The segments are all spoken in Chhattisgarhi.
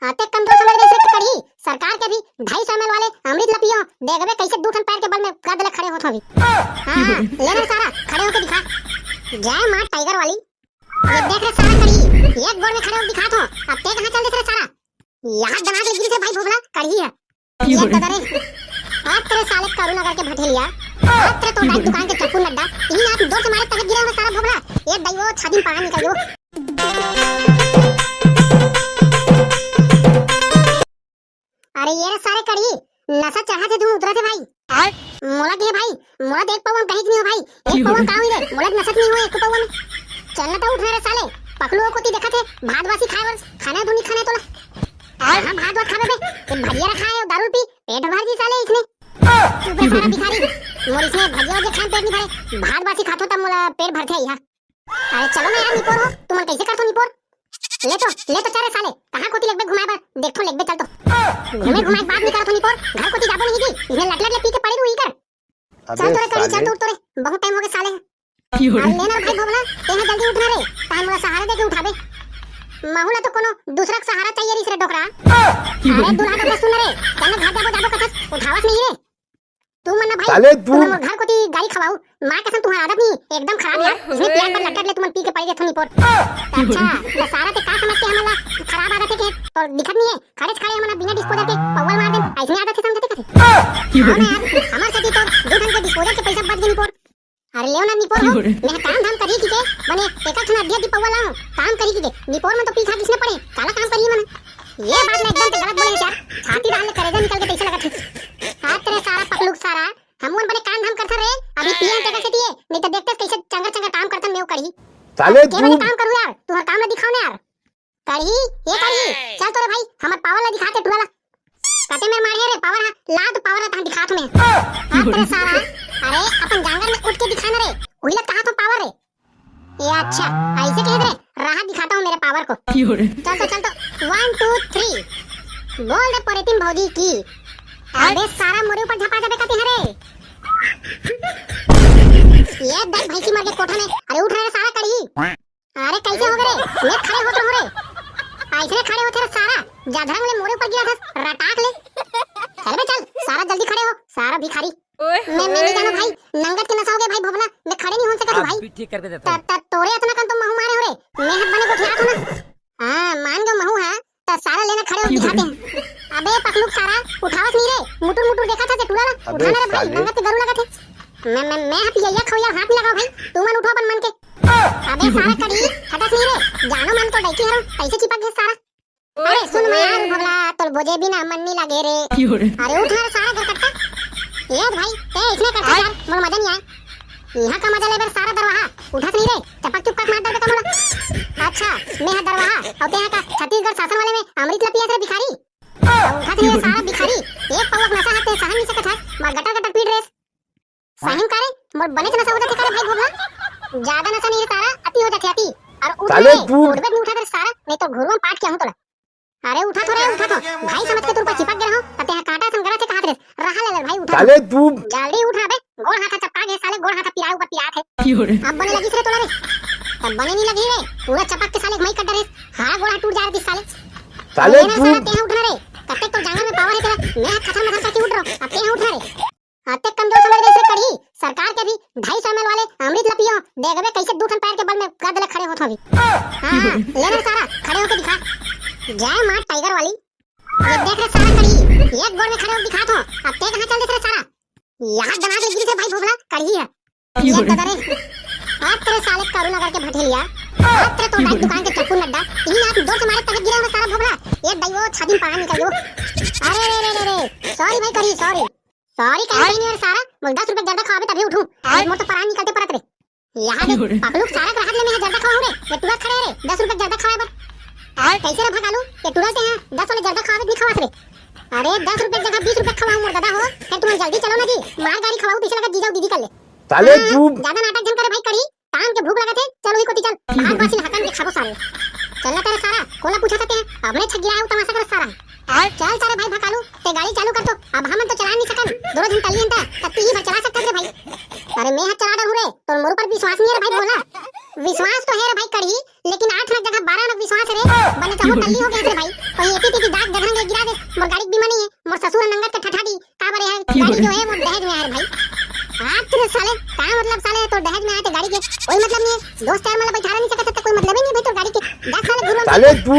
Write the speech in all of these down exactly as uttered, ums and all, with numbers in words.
अतेक कमजोर समझ रहिस रे कढ़ी, सरकार के भी ढाई सौ एम एल वाले अमृत ल पियो, देखबे कइसे दू ठन पैर के बल में कद ले खड़े होत होही। हाँ, हाँ, ले ना सारा, खड़े होके दिखा। जय माँ टाइगर वाली। ये देख रे सारा कढ़ी, एक गोड़ में खड़े होके दिखात हो, अब ते कहाँ चल देस रे सारा? यहाँ दना के गिरी से भाई भोभला, कढ़ी है। ये ददा रे, आज तेरे साले करुणा करके भठेलिया, आज तेरे तो भाई दुकान के चप्पू नड्डा, तीन हाथ जोर से मारे तक गिरा हुआ सारा भोभला, ये दई वो छाती में पानी निकल गयो। अरे ये रे सारे कढ़ी, नशा चढ़ा थे धुन उतरा थे भाई। आय? मोला के भाई, मोला देख पावन कहीं नहीं हो भाई, एक पावन का हुई रे, मोला नशा नहीं हो एक पावन। चल ना तो उठ रे साले, पकलू कोती देखा थे, भात बासी खाए बर, खाना धुनी खाना तोला। आय? हाँ भात बात खाबे बे, ये भजिया रखा है, दारू पी, पेट भर जी साले इसने। चुप रे सारा भिखारी, मोर इसने भजिया वजिया खान पेट नहीं भरे, भात बासी खाथो तब मोला पेट भरथे यहाँ। अरे चलो ना यार निपोर हो, तुमन कैसे करथो निपोर? ले तो, ले तो चल रे साले, कहाँ कोती लेगबे घुमाए बर, देखथो लेगबे चल तो। घूमे घुमाए बात नहीं करथो निपोर, घर कोती जाबो नहीं जी, इसने लट लट ले पी के पड़ी रुई कर। चल अबे तोरे कड़ी चल साले। तू तोरे, बहुत टाइम हो गए साले। अरे ले ना भाई भोभला, ते है जल्दी उठना रे, तान मोला सहारा दे के उठाबे। महू ला तो कोनो दूसरा के सहारा चाहिए रिस रे डोकरा। अरे दूल्हा डोकरा सुन रे, चल ना घर जाबो जाबो कथस, उठावस नहीं रे। तू मन ना भाई, साले तू तुमन मोर घर कोती गारी खवाऊ, माँ कसम तुम्हारा आदत नहीं, एकदम खराब यार, इसने पियान पर लटक ले तुमन पी के पड़ी रे थोनी पोर। अच्छा, तो सारा ते का समझ के हमला खराब आदत है के, तो दिखत नहीं है, खड़े खड़े हमन बिना डिस्पोजल के पौवा मार दे, ऐसने आदत है समझते कथे। हाँ ना यार, हमार साथी तो दो ढंग के डिस्पोजल के पैसा बच गए निपोर। अरे लेव ना निपोर हो, मैं काम धाम करी की के, बने एका ठन अड्डी अड्डी पौवा लाओ, काम करी की के, निपोर में तो पी खा किसने पड़े, काला काम करी मन। ये बात मैं एकदम से गलत बोले यार, छाती डाल ले करेजा निकल के कैसे लगत है। हाथ तेरे सारा पकलुक सारा, हम मन बने काम धाम करथन रे, अभी पियन तेकर सेती ये, नहीं तो देखते कैसे चंगर चंगर काम करथन मेव कढ़ी। साले अब के तू बने काम करू यार, तुहर काम ला दिखाओ ना यार। कढ़ी, ये कढ़ी, चल तो रे भाई, हमर पावर ला दिखाते टुरा ला। कते मेर मारे रे पावर हा, ला तो पावर ला तहां दिखात हूं मैं। हां तेरे सारा, अरे अपन जांगर में उठ के दिखा ना रे, उही ला कहा तो पावर रे। ये अच्छा, ऐसे कह दे, रहा दिखाता हूँ मेरे पावर को। चल तो, चल तो, वन टू थ्री, बोल दे परेतिन भौजी की। अबे सारा मोरे ऊपर झपा जाबे कते हरे। ये देख भैंसी मर के कोठा में, अरे उठ रे सारा कढ़ी। अरे कैसे हो गए रे? मैं खड़े होत रहूं रे। ऐसे खड़े होते रे सारा, जाधरंग ले मोरे ऊपर गिरा था, रटाक ले। चल बे चल, सारा जल्दी खड़े हो, सारा भिखारी। ओए मैं, मैं नहीं होए। जानो भाई, नंगत के नशा हो गया भाई भोभला, मैं खड़े नहीं हो सकता आप भाई। भी ठीक कर देते त, त, तोरे इतना कन तो महू मारे हो रे, मैं हाथ बने गोठियात हो ना। हाँ, मान गयो महू है, त सारा लेना खड़े हो दिखाते हैं। अबे पकलुक सारा, उठावस नहीं रे, मुटुर मुटुर देखा था ते टूरा ला, अबे उठा ना रे भाई, साले। नंगत के गरू लगा थे। मैं, मैं, मैं हाथ ये, ये खवैया हाथ नहीं लगाओ भाई, तू मन उठो अपन मन के। अबे सारा कढ़ी, हटस नहीं रे, जानो मन तो डैकी हरो, कैसे चिपक गए सारा। अरे सुन मैं यार भोभला, तोर बोजे बिना मन नहीं लागे रे। अरे उठ यार सारा घर कट्टा। ये भाई, ते इसने करता यार, मोर मजा नहीं आए। यहाँ का मजा लेबर सारा दरवाहा, उठस नहीं रे, चपक चुपका मार दे कमला। अच्छा, मैं हा दरवाहा, और ते यहाँ का छत्तीसगढ़ शासन वाले में अमृत लपिया से भिखारी। उठस नहीं रे सारा भिखारी, एक पौवा नशा हाथ ते सहन नहीं सकत है, मार गटर गटर पीट रेस। साहिम का रे, मोर बने नशा हो जाथे का रे भाई भोभला। ज्यादा नशा नहीं रे सारा, अति हो जाथे अति। और उठ साले रे, तू उठबे नहीं उठा कर सारा, नहीं तो घुरुआ पाट के आहूं तोला। अरे उठा तो रे, उठा तो। भाई समझ के तोर ऊपर चिपक गए हो, तते हा कांटा सन गलत है कहा रे। रहा ले ले भाई उठा। साले तू जल्दी उठा बे, गोड़ हाथ चपका गए साले, गोड़ हाथ पिराए ऊपर पिरात है। अब बने लगी रे तोला रे। तब बने नहीं लगी रे, पूरा चपक के साले घुमाई कट रे। हां गोड़ हाथ टूट जा रहे साले। साले अरे ना तू साला ते उठना रे, कते तो जांगर में पावर है तेरा, मैं हाथ खत्म मथर करके उठ रहा हूं, अब ते उठना रे। अतेक कमजोर समझ रहिस रे कढ़ी, सरकार के भी ढाई सौ एम एल वाले अमृत ल पियो, देखबे कैसे दू ठन पैर के बल में कद ले खड़े होत होही। हां, हां, ले रे सारा, खड़े होके दिखा। जय मां टाइगर वाली। ये देख रे सारा कढ़ी, एक गोड़ में खड़े होके दिखात हो, अब ते कहां चल देस रे सारा? यहाँ दना के गिरी थे भाई भोभला, कढ़ी है। ये ददा रे, आज तेरे साले करुणा करके भठेलिया, आज तेरे तो डाक दुकान के चप्पू नड्डा, तीन हाथ जोर से मारे तब गिरा हुआ सारा भोभला, ये दई वो छाती में पानी निकल गयो। अरे रे रे रे रे, सॉरी भाई कढ़ी, सॉरी। सॉरी कह रही नहीं सारा, मोला दस रुपए जर्दा खवाबे तभी उठूं। आज मोर तो परान निकलते परत रे। यहाँ देख, पकलू सारा के हाथ ले मैं जर्दा खवाऊं रे। ये टुरा खड़े रे, दस रुपए जर्दा खवाए बर। आज कैसे रे भगालू? ये टुरा ते हैं, दस वाले जर्दा खवाबे नहीं खवास रे। अरे दस रुपए की जगह बीस रुपए खवाऊं मोर दादा हो। फिर तुम जल्दी चलो ना जी, मार गाड़ी खवाऊ पीछे लगा जीजा दीदी कर ले। साले हाँ, तू ज्यादा नाटक जन करे भाई कढ़ी। काम के भूख लगा थे, चल वही कोती चल। भाग बासी हकन के खाबो सारे। चल ना तेरे सारा, कोला पूछा था ते, अपने छगिरा है तमाशा कर सारा। चल सारे भाई भकालू, ते गाड़ी चालू कर तो, अब हम तो चला नहीं सकन, दोनों दिन टल्ली हंता, तब ती ही भर चला सकता रे भाई। अरे मैं हाथ चला डरू रे, तो मोर ऊपर विश्वास नहीं है रे भाई भोला। विश्वास तो हे रे भाई कड़ही, लेकिन आठ ना जगह बारह ना विश्वास हे रे। बने तो टल्ली हो गे रे भाई। कहीं एती तेती दाग जगह ले गिरा दे। मोर गाड़ी के बीमा नहीं हे। मोर ससुर नंगत के ठठा दी। का बरे हे, गाड़ी जो हे वो दहेज में आए रे भाई। आज तेरे साले का मतलब साले, तोर दहेज में आए थे गाड़ी के, कोई मतलब नहीं हे। दोस्त यार मतलब बैठा नहीं सकता, कोई मतलब ही नहीं भाई तोर गाड़ी के। जा साले गुरु साले तू।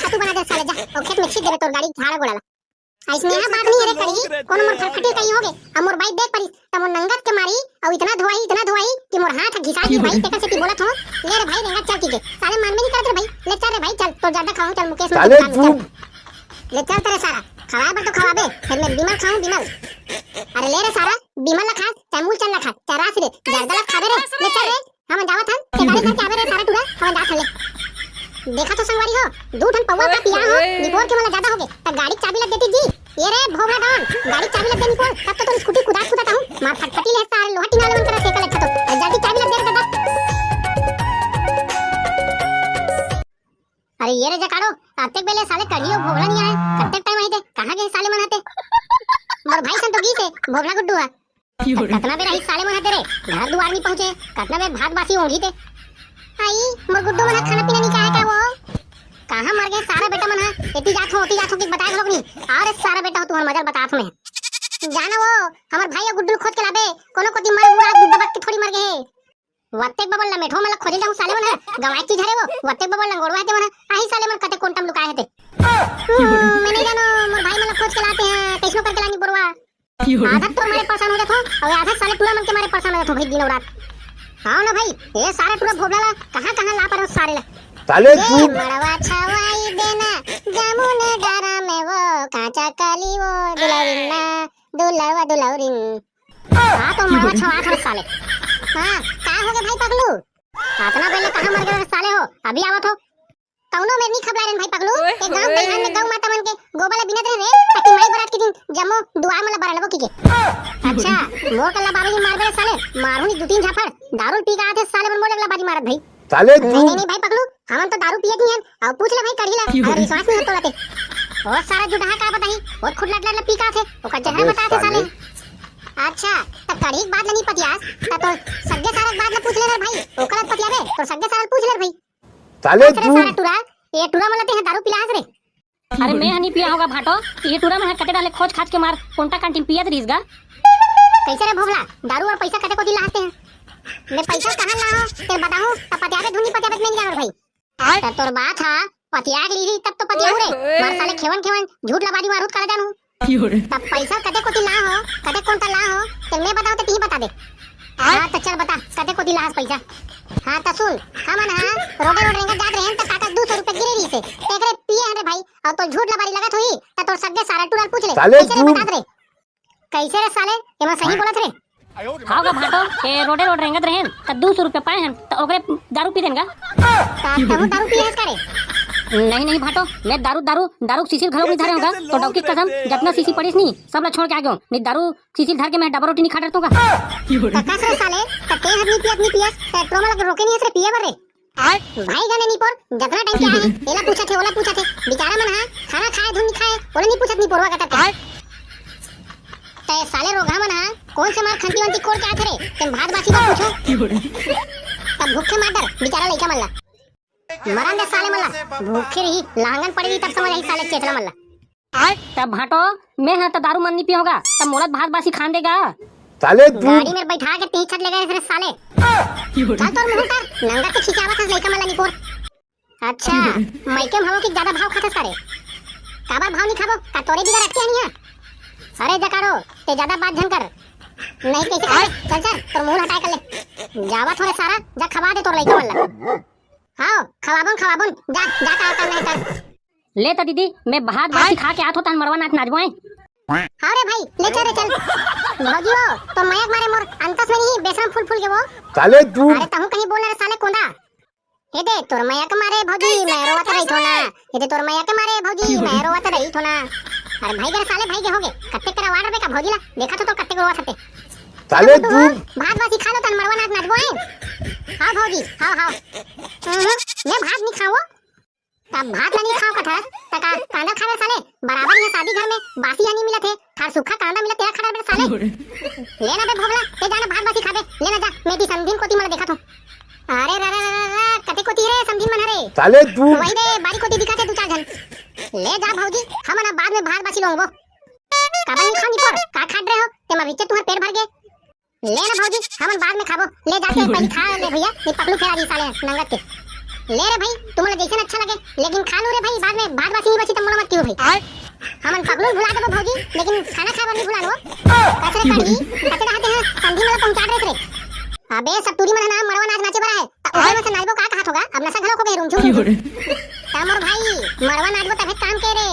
खातू बना दे साले, जा। और खेत में छीट देबे तोर गाड़ी झाड़ा गोड़ा ला। अइसने हा बात नहीं हे रे कड़ही, कोनो मोर फटफटी कहीं होगे, अब मोर बाइक देख परिस, त मोर नंगत के मारी, अउ इतना धोआई, इतना धोआई कि मोर हाथ घिसा दी भाई, तेकर सेती बोलत हो। ले रे भाई, रेंगत चल की के, साले मान में नहीं करत रे भाई, ले चल रे भाई, चल, तो ज्यादा खाऊं, चल मुकेश में साले दुकान में, चल। ले चल तेरे सारा, खवाए बर तो खवाबे, फिर मैं बिमल खाऊं, बिमल। अरे ले रे सारा, बिमल ला खा, चाहे मूलचंद ला खा, चाहे रास रे, जर्दा ला खाबे रे, ले चल रे। हमन जावत हन, ते गाड़ी धर के आबे रे सारा टूरा, हमन जात हन ले। देखा तो संगवारी हो, दू ठन पौवा का पिया हो, निपोर के मन ला ज्यादा होगे, त गाड़ी चाबी ला देती जी। ये रे भोभला डॉन, गाड़ी चाबी ला दे निपोर, तब तो तोर स्कूटी कुदात कुदात आहूं, मार फटफटी ले सारे लोहा टिंगा ले मन करा साइकिल अच्छा तो, जल्दी चाबी ला दे रे दादा। अरे ये रे जकाड़ो, अतेक बेले साले कड़ियो भोभला नहीं आए, कतेक टाइम आही ते, कहाँ गए साले मन हते? मोर भाई सन तो गीस हे, भोभला गुड्डू हा। कतना बेर आही साले मन हते रे, घर दुआर नहीं पहुंचे, कतना बेर भात बासी ओंघी ते। आई, मोर गुड्डू मन हा खाना पीना नहीं खाए का वो? कहाँ मर गए सारा बेटा मन हा? एती जात हो, ओती जात हो कि बताए घलोक नहीं। अरे सारा बेटा हो, तुहर मजा ल बतात हो मैं। जाना वो, हमर भाई अउ गुड्डू ल खोज के लाबे, कोनो कोती मर मुरा दबक के थोड़ी मर गए हे। वत्तेक बबल लमेठो मन ल खोजे जाहूं साले मन हा, गवाए चीज हरे वो, वत्तेक बबल लंगोड़वा हे ते मन हा, आही साले मन कते कोन टम लुकाए हे ते। हम्म, मैं नहीं जानो, मोर भाई मन ल खोज के लाते हैं, कैसनो करके लानी बोरवा। आधा तोर मारे परेशान हो जाथो, अउ आधा साले टूरा मन के मारे परेशान हो जाथो भाई, दिन अउ रात। हाव ना भाई, ये सारा टूरा भोभला ला कहाँ कहाँ ला परो सारे ला। साले ए तू मड़वा छवाई देना, जामुन डारा में वो कांचा कली वो दुलौरिन ना, दुलवा दुलौरिन। हाँ तो मड़वा छवा था साले। हाँ, का हो गए भाई पगलू? अतना बेले कहाँ मर गए साले हो? अभी आवत हो। कौनो मेर नी खबला रेन भाई पगलू, ओए ए गांव होए। के घर में गौ माता मन के गोबर ला बिनत रहे रे, ताकि माई बरात के दिन जम्मो दुआर मन ला बरलबो की के। अच्छा, मोर कल्ला बाबू जी मारबे रे साले, मारू नी दू तीन झापड़, दारू पी के आथे साले मन मोर लगला बाजी मारत भाई। साले नहीं, तू नहीं, नहीं भाई पगलू, हमन तो दारू पियत नहीं हन, अउ पूछ ले भाई कढ़ी ला, अगर विश्वास नहीं हो तो लते। ओ सारा जुटहा का बताही, ओ खुद लट लट ला पी के आथे, ओकर जहर अबे बताथे साले। साले। अच्छा, त कढ़ी के बात ला नहीं पतियास, त तो सग्गे सारा के बात ला पूछ ले रे भाई, ओकर पतियाबे, तो सग्गे सारा पूछ ले रे भाई। साले अरे तू सारा टूरा, ये टूरा मन ला तेहा दारू पिलास रे। अरे मैं ह नी पिया हों गा भाटो, ये टूरा मन ह कते डाले खोज खाज के मार कोंटा कांटी म पियत रहिस गा। कैसे रे भोभला, दारू अउ पैसा कते कोती लाहस तेहा? मैं पैसा कहाँ लाहूं, तेला बताहूं, त पतियाबे धुन नी पतियाबे मैं नी जानों भाई। त तोर बात ह पतिया के लिही तब तो पतियाहूं रे, मार साले खेवन खेवन झूठ लबादी मारहूं त काला जानहूं। तब पैसा कते कोती लाहस, कते कोंटा लाहस, तेला मैं बताहूं त तिही बता दे। हाँ, त चल बता, कते कोती लाहस पैसा? हाँ, त सुन, हमन हा रोडे रोड रेंगत जात रहेन, त काका दू सौ रुपया गिरे रहिसे, तेकरे पिए हन रे भाई, अउ तोर झूठ लबारी लगत होही, त तोर सग्गे सारा टूरा ल पूछ ले, साले कैसे रे तू बता दे रे। कैसे रे साले, एमा सही बोलत रे? हाव गा भाटो, ए रोडे रोड रेंगत रहेन, त दू सौ रुपया पाए हन, त ओकरे दारू पी देन गा। त तहूं दारू पिए हस का रे? नहीं, नहीं भाटो, मैं दारू, दारू, दारू के शीशी घलो नहीं धरे हों गा, तो डौकी कसम, जतना शीशी पड़िस नी, सब ला छोड़ के आ गेंव, नहीं दारू शीशी धर के मैं डबल रोटी नहीं खा डरतों का। त कस रे साले, त तें हर नी पियत नी पियस, त टूरा मन ला रोके नहीं हस रे पिए बर रे। भाई गने निपोर, जतना टाइम के आए हे, एला पूछत हे, ओला पूछत हे, बिचारा मन हा खाना खाए धुन नी खाए, ओला नी पूछत निपोरवा कटत हे। त साले रोगहा मन हा कोन से मार खंती वंती कोड़ के आथे रे, तें भात बासी बर पूछो। तब भूखे मार डर, बिचारा लइका मन ला। मरन दे साले मन ला, भूखे रही, लांगन पड़े रही तब समझ आही साले चेतना मन ला। तब भाटो, मैं ह त दारू मन नी पियों गा, तब मोला भात बासी खान देगा। साले तू गाड़ी में बैठा के तीन छत ले गए रे साले। चल तोर मुंह कर, नंगा के खिंचावत हस लइका मन ला निपोर। अच्छा, मायके में हवो कि ज्यादा भाव खाथस का रे? काबर भाव नी खाबो? का तोरे बिगर अटके नहीं है? अरे जकाड़ो, ते ज्यादा बात झन कर। नहीं कैसे करे? चल चल, तोर मुंह हटाए कर ले। जावत हों रे सारा, जा खवा दे तोर लइका मन ला। हाव, खवाबोन, खवाबोन, जा, जा का करना है कर। ले त दीदी, मैं भात बासी खा के आत हों, तहन मड़वा नाच नाचबो आए। हाव रे भाई, ले चल रे चल। भौजी वो, तोर मया के मारे मोर अंतस में नहीं, बेसरम फूल फूल के वो। साले तू अरे तहूं कहीं बोल रे साले कोंदा। ए दे, तोर मया के मारे भौजी, मैं रोवत रहिथों ना। ए दे, तोर मया के मारे भौजी, मैं रोवत रहिथों ना। अरे भाई गे रे साले, भाई गे होगे। कत्ते करा वाड़ रे का भौजी ला, देखा तो, तो कत्ते रोवत हते। साले तू भात बासी खा लो, तहन मड़वा नाच नाचबो आए। हाव भौजी, हाव, हाव। हम्म, मैं भात नी खावों। तब भात ला नी खावों कथस, त का कांदा खावे साले? बराबर इहां शादी घर में बासी ह नी मिलत हे, थार सूखा कांदा मिलत तेला खा डरबे साले। ले ना बे भोभला, ते जाना भात बासी खाबे, ले ना जा, मैं दी समधिन कोती मन ला देखत हों। अरे रे रे रे, तीन मन हरे। साले तू। वही दे, बारी कोती दिखत हे दू चार झन। ले जा भौजी, हमन अब बाद में भात बासी लोंगबो। काबर नहीं खाओ निपोर, का खाट रहे हो? ते मभिच्चे तुम्हार पेट भर गे। ले ना भौजी, हमन बाद में खाबो। ले जाके पहली खा ले भैया, नहीं पकलू फेरा दी साले नंगत के। ले रे भाई, तुमला जैसे अच्छा लगे, लेकिन खा लू रे भाई, बाद में भात बासी नहीं बची त मोला मत कियो भाई। हमन पकलू भुला देबो भौजी, लेकिन खाना खाए बर नहीं भुलान वो। कचरे कड़ही, कचरे हाथे हैं, समधी मन ला पहुंचा रहे रे। अबे सब टूरी मन ह ना मड़वा नाच नाचे बर आए, त ओकर मन से नाचबो का कहत होगा? अब नशा घलो हो गए रूम झूम। त मोर भाई, मड़वा नाचबो तभे काम के रे।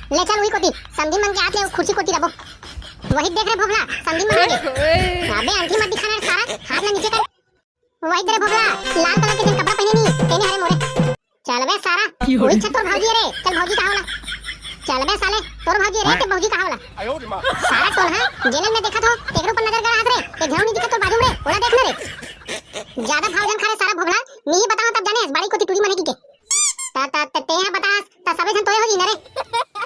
ले चल उही कोती, समधी मन के हाथ ले कुर्सी कोती रबो। वही देख रे भोभला, समधी मन आगे। अबे अंगठी मत दिखाना रे सारा, हाथ ला नीचे कर। वही दे रे भोभला, लाल कलर के जेन कपड़ा पहने नहीं, तेने हरे मोरे। चल बे सारा, वही छत तोर भौजी रे, चल भौजी कहा होला। चल बे साले, तोर भौजी रे, ते भौजी कहा होला। सारा टोल हा, जेने में देखत हो, तेकरो पर नजर गड़ा हाथ रे, एक झौनी दिखत तोर बाजू में रे, ओला देख ना रे। ज्यादा भाव जन खा रे सारा भोभला, नहीं बताओ तब जाने, बाड़ी कोती टूरी मने की के। ता, ता, ता, ते हा बतास, ता सबे झन तोरे हो जी ना रे।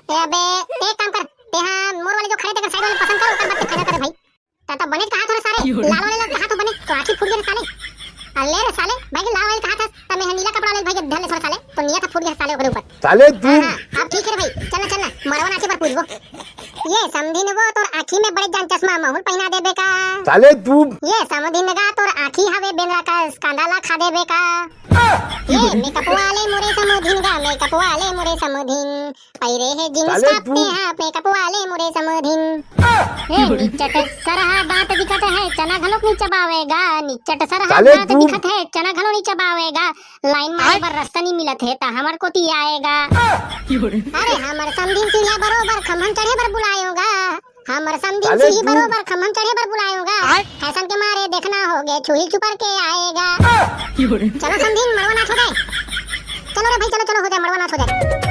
ते अबे, ते एक काम कर, ते हा मोर वाले जो खड़े तेकर साइड वाले पसंद कर, ओकर बाद ते फायदा करे भाई। ता, ता बने कहा थोड़ा सारे, लाल वाले लोग कहा तो बने, तो आँखी फूट गए रे साले। अरे ले रे साले, भाई के लाल वाले कहा था, ता मैं नीला कपड़ा वाले भाई के धर ले थोड़ा साले, तो निया था फूट गया साले ओकरे ऊपर। साले तू। हाँ, हाँ, अब ठीक है रे भाई, चल ना, चल ना, मड़वा नाचे पर पूछबो। ये समधिन वो तोर आँखी में बड़े जान चश्मा महूल पहना देबे का? साले तू। ये समधिन गा तोर आँखी हवे बेंदरा का कांदा ला खा देबे का? ये मेकअप वाले मोरे समधिन गा, मेकअप वाले मोरे समधिन, पैरे हे जींस साले टॉप तू। पे हाफ मेकअप वाले मोरे समधिन। हे निचट सरहा दांत दिखत है, चना घलोक नहीं चबावेगा। निचट सरहा साले दांत तू। दिखत है, चना घलो नहीं चबावेगा। लाइन मारे बर रास्ता नहीं मिलत है, ता हमर कोती आएगा। अरे हमर समधिन सीढ़िया बरोबर खम्भन चढ़े बर बुलायोगा। हमर समधिन साले सीढ़ी तू। बरोबर खम्भन चढ़े बर बुलायोगा। आय। फैशन के मारे देखना हो गए, छुही चुपर के आएगा। चलो समधिन, मड़वा नाच हो जाए। चलो रे भाई, चलो, चलो, हो जाए, मड़वा नाच हो जाए।